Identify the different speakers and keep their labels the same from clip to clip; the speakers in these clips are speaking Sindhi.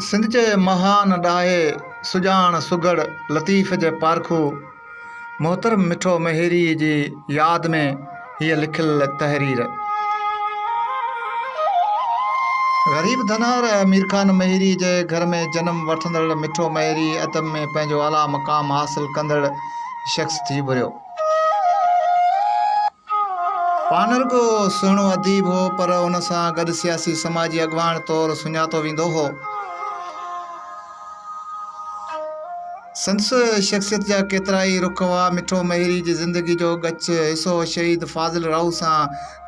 Speaker 1: سنڌ جي مهان ڏاهي، سڄاڻ سگهڙ، لطيف جي پارکو محترم مٺو مهيري جي ياد ۾ هيء لکيل تحرير. غريب ڌنار مير خان مهيري جي گهر ۾ جنم وٺندڙ مٺو مهيري ادب ۾ پنهنجو اعليٰ مقام حاصل ڪندڙ شخص ٿي اڀريو. پاڻ نه رڳو سهڻو اديب هو پر ان سان گڏ سياسي سماجي اڳواڻ طور سڃاتو ويندو هو. سندس شخصيت جا ڪيترائي رخ هئا. مٺو مهيري جي زندگي جو ڳچ حصو شهيد فاضل راهو سان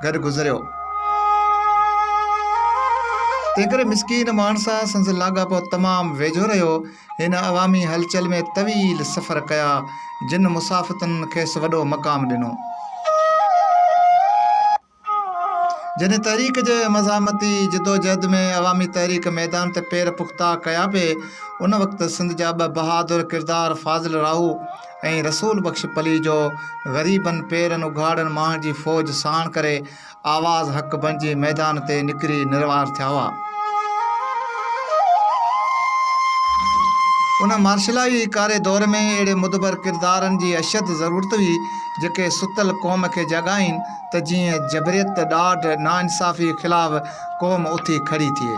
Speaker 1: گڏ گذريو. تنهنڪري مسڪين ماڻهن سان سندس لاڳاپو تمام ويجهو رهيو. هن عوامي هلچل ۾ طويل سفر ڪيا، جن مسافتن کيس وڏو مقام ڏنو. جڏهن تحريڪ جي مزاحمتي جدوجهد ۾ عوامي تحريڪ ميدان تي پير پختا ڪيا پئي، ان وقت سنڌ جا ٻه بهادر ڪردار فاضل راهو ۽ رسول بخش پليجو غريبن پيرن اگهاڙن ماڻهن جي فوج ساڻ ڪري آواز حق بڻجي ميدان تي نڪري نروار ٿيا هئا. ان مارشلائي ڪاري دور ۾ اهڙي مدبر ڪردارن جي اشد ضرورت هئي، جيڪي ستل قوم کي جاڳائين ته جيئن جبريت، ڏاڍ، ناانصافي خلاف قوم اٿي کڙي ٿئي.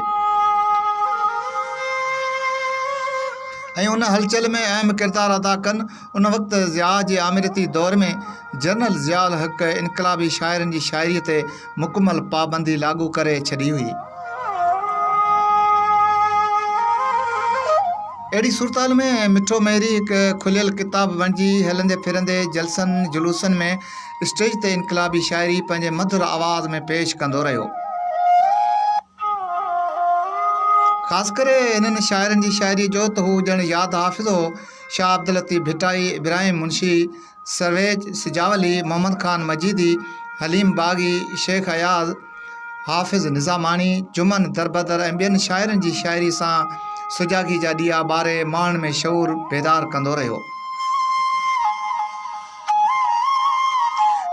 Speaker 1: ۽ ان هلچل ۾ اهم ڪردار ادا ڪن. ان وقت ضياء جي آمريتي دور ۾ جنرل ضياء الحق انقلابي شاعرن جي شاعريء تي مڪمل پابندي لاڳو ڪري ڇڏي هئي. اهڙي صورتحال ۾ مٺو مهيري هڪ کليل ڪتاب بڻجي هلندي ڦرندي جلسن جلوسن ۾ اسٽيج تي انقلابي شاعري پنهنجي مڌر آواز ۾ پيش ڪندو رهيو. خاص ڪري هنن شاعرن جي شاعريء جو ته هو ڄڻ ياد حافظ هو. شاهه عبداللطيف ڀٽائي، ابراهيم منشي، سرويچ سجاولي، محمد خان مجيدي، حليم باغي، شيخ اياز، حافظ نظاماڻي، جمن دربدر ۽ ٻين شاعرن جي شاعري سان سجاڳي جا ڏيئا ٻاري ماڻهن ۾ شعور بيدار ڪندو رهيو.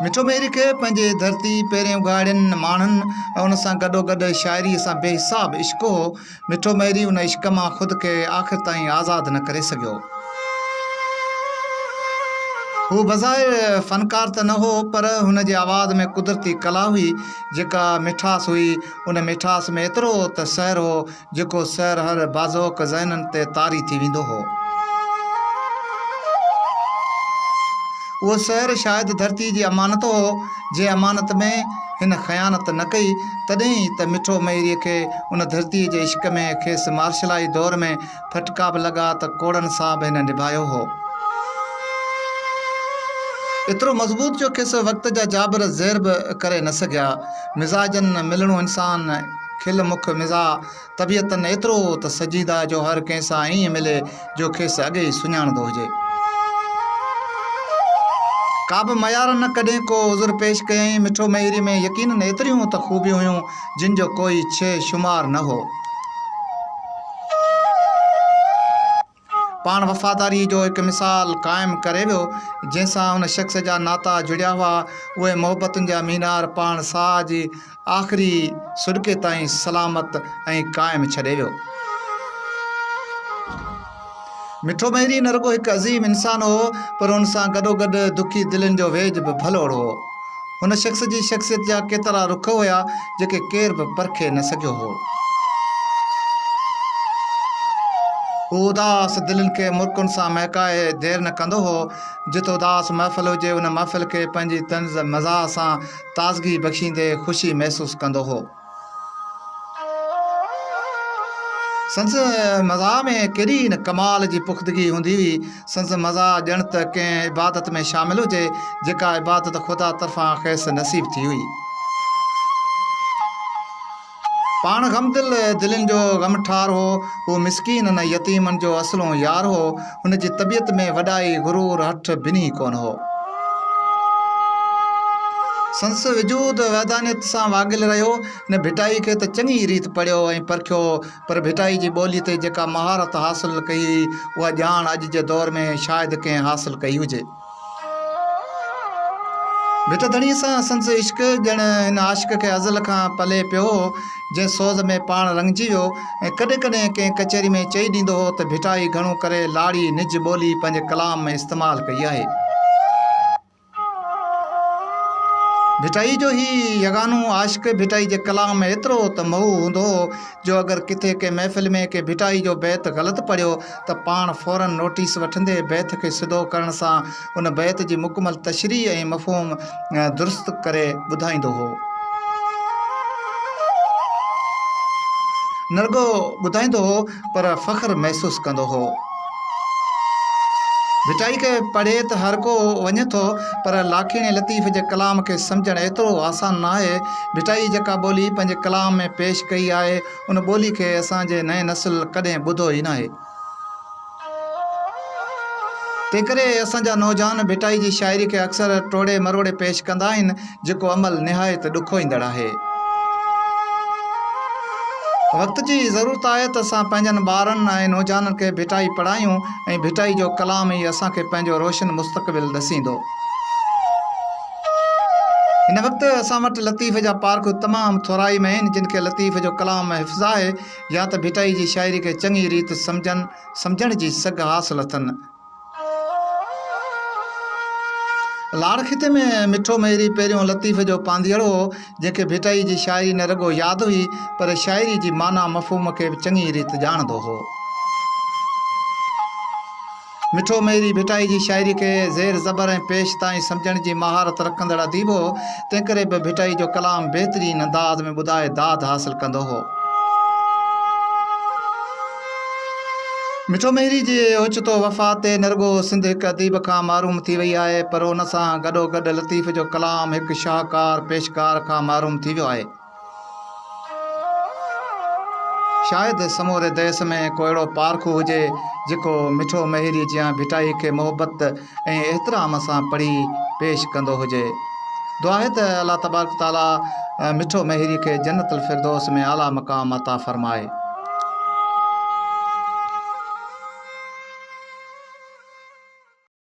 Speaker 1: مٺو مهيري کي پنهنجي ڌرتي، پيرين اگهاڙين ماڻهن ۽ ان سان گڏوگڏ شاعريء سان بي حساب عشق هو. مٺو مهيري ان عشق مان خود کي آخر تائين آزاد نه ڪري سگهيو. هو بظاهر فنڪار ته نه هو پر هن جي آواز ۾ قدرتي ڪلا هئي، جيڪا مٺاس هئي، ان مٺاس ۾ ايترو ته سحر هو، جيڪو سحر هر باذوق ذهنن تي طاري ٿي ويندو هو. اهو سحر شايد ڌرتيء جي امانت هو، جنهن امانت ۾ هن خيانت نه ڪئي، تڏهن ئي ته مٺو مهيريء کي ان ڌرتيء جي عشق ۾ کيس مارشلائي دور ۾ ڦٽڪا به لڳا ته ڪوڙن سان به هن نڀايو هو. ايترو مضبوط جو کيس وقت جا جابر زير به ڪري نه سگهيا. مزاجن ملڻو انسان، کل مک مزاح، طبيعتن ايترو ته سنجيده جو هر ڪنهن سان ائين ملي جو کيس اڳي ئي سڃاڻندو هجي. ڪابه ميار نه ڪڏهن ڪو عذر پيش ڪيائين. مٺو مهيري ۾ يقينن ايتريون ته خوبيون هيون جن جو ڪوئي ڇيهه شمار نه هو. پاڻ وفاداريء جو هڪ مثال قائم ڪري ويو، جنهن سان ان شخص جا ناتا جڙيا هئا، اهي محبتن جا مينار پاڻ ساهه جي آخري سڏڪي تائين سلامت ۽ قائم ڇڏي ويو. مٺو مهيري نه رڳو هڪ عظيم انسان هو، پر ان سان گڏوگڏ دکي دلين جو ويڄ به ڀلوڙ هو. هن شخص جي شخصيت جا ڪيترا رخ هيا، جيڪي ڪير به پرکي نه سگهيو هو. هو اداس دلين کي مرڪن سان مهڪائي دير نه ڪندو هو. جت اداس محفل هجي، ان محفل کي پنهنجي طنز مزاح سان تازگي بخشيندي خوشي محسوس ڪندو هو. سندس مزاح ۾ ڪيڏي نه ڪمال جي پختگي هوندي هئي. سندس مزاح ڄڻ ته ڪنهن عبادت ۾ شامل هجي، جيڪا عبادت خدا طرفان کيس نصيب ٿي هئي. پاڻ غمدل دلين جو غمٺار هو. هو مسڪينن ۽ يتيمن جو اصلون يار هو. هن جي طبيعت ۾ وڏائي، غرور، هٺ بنهي ڪونه هو. سندس وجود وحدانيت سان واڳيل رهيو. هن ڀٽائي کي ته چڱي ريت پڙهيو ۽ پرکيو هو، پر ڀٽائي جي ٻوليء تي جيڪا مهارت حاصل ڪئي هئي، اها ڄاڻ اڄ جي دور ۾ شايد ڪنهن حاصل ڪئي هجي. ڀٽ ڌڻيء سان سندس عشق ڄڻ هن عاشق کي ازل کان پلئه پيو هو، جنهن سوز ۾ پاڻ رڱجي ويو ۽ ڪڏهن ڪڏهن ڪنهن ڪچهري ۾ چئي ڏيندو هو ته ڀٽائي گهڻو ڪري لاڙي نج ٻولي پنهنجي ڪلام ۾ استعمال ڪئي آهي. ڀٽائي جو هي يگانو عاشق ڀٽائي جي ڪلام ۾ ايترو ته محو هوندو هو جو اگر ڪٿي ڪنهن محفل ۾ ڪنهن ڀٽائي جو بيت غلط پڙهيو ته پاڻ فوراً نوٽيس وٺندي بيت کي سڌو ڪرڻ سان ان بيت جي مڪمل تشريح ۽ مفهوم درست ڪري ٻڌائيندو هو. نه رڳو ٻڌائيندو هو پر فخر محسوس ڪندو هو. ڀٽائي کي پڙهي ته هر ڪو وڃي ٿو پر لاکيڻي لطيف جي ڪلام کي سمجهڻ ايترو آسان ناهي. ڀٽائي جيڪا ٻولي پنهنجي ڪلام ۾ پيش ڪئي آهي ان ٻولي کي اسان جي نئين نسل ڪڏهن ٻڌو ئي ناهي. تنهنڪري اسان جا نوجوان ڀٽائي جي شاعري کي اڪثر ٽوڙي مروڙي پيش ڪندا آهن، جيڪو عمل نهايت ڏکوئيندڙ آهي. وقت جي ضرورت آهي ته اسان پنهنجن ٻارن ۽ نوجوانن کي ڀٽائي پڙهايون ۽ ڀٽائي جو ڪلام ئي اسان کي پنهنجو روشن مستقبل ڏسيندو. هن وقت اسان وٽ لطيف جا پارکو تمام ٿورائي ۾ آهن، جن کي لطيف جو ڪلام حفظ آهي يا ته ڀٽائي جي شاعري کي چڱي ريت سمجهن سمجهڻ جي سگهه حاصل اٿن. لاڙ خطي ۾ مٺو مهيري پهريون لطيف جو پانڌيئڙو هو، جنهن کي ڀٽائي جي شاعري نه رڳو ياد هئي، پر شاعري جي معنيٰ مفهوم کي به چڱي ريت ڄاڻندو هو. مٺو مهيري ڀٽائي جي شاعري کي زير زبر ۽ پيش تائين سمجهڻ جي مهارت رکندڙ اديب هو، تنهنڪري به ڀٽائي جو ڪلام بهترين انداز ۾ ٻڌائي داد حاصل ڪندو هو. مٺو مهيري جي اوچتو وفات تي نه رڳو سنڌ هڪ اديب کان محروم ٿي وئي آهي، پر ان سان گڏوگڏ لطيف جو ڪلام هڪ شاهڪار پيشڪار کان محروم ٿي ويو آهي. شايد سموري ديس ۾ ڪو اهڙو پارکو هجي، جيڪو مٺو مهيري جيان ڀٽائي کي محبت ۽ احترام سان پڙهي پيش ڪندو هجي. دعا آهي ته الله تبارڪ تعاليٰ مٺو مهيري کي جنت الفردوس ۾ اعليٰ مقام عطا فرمائي.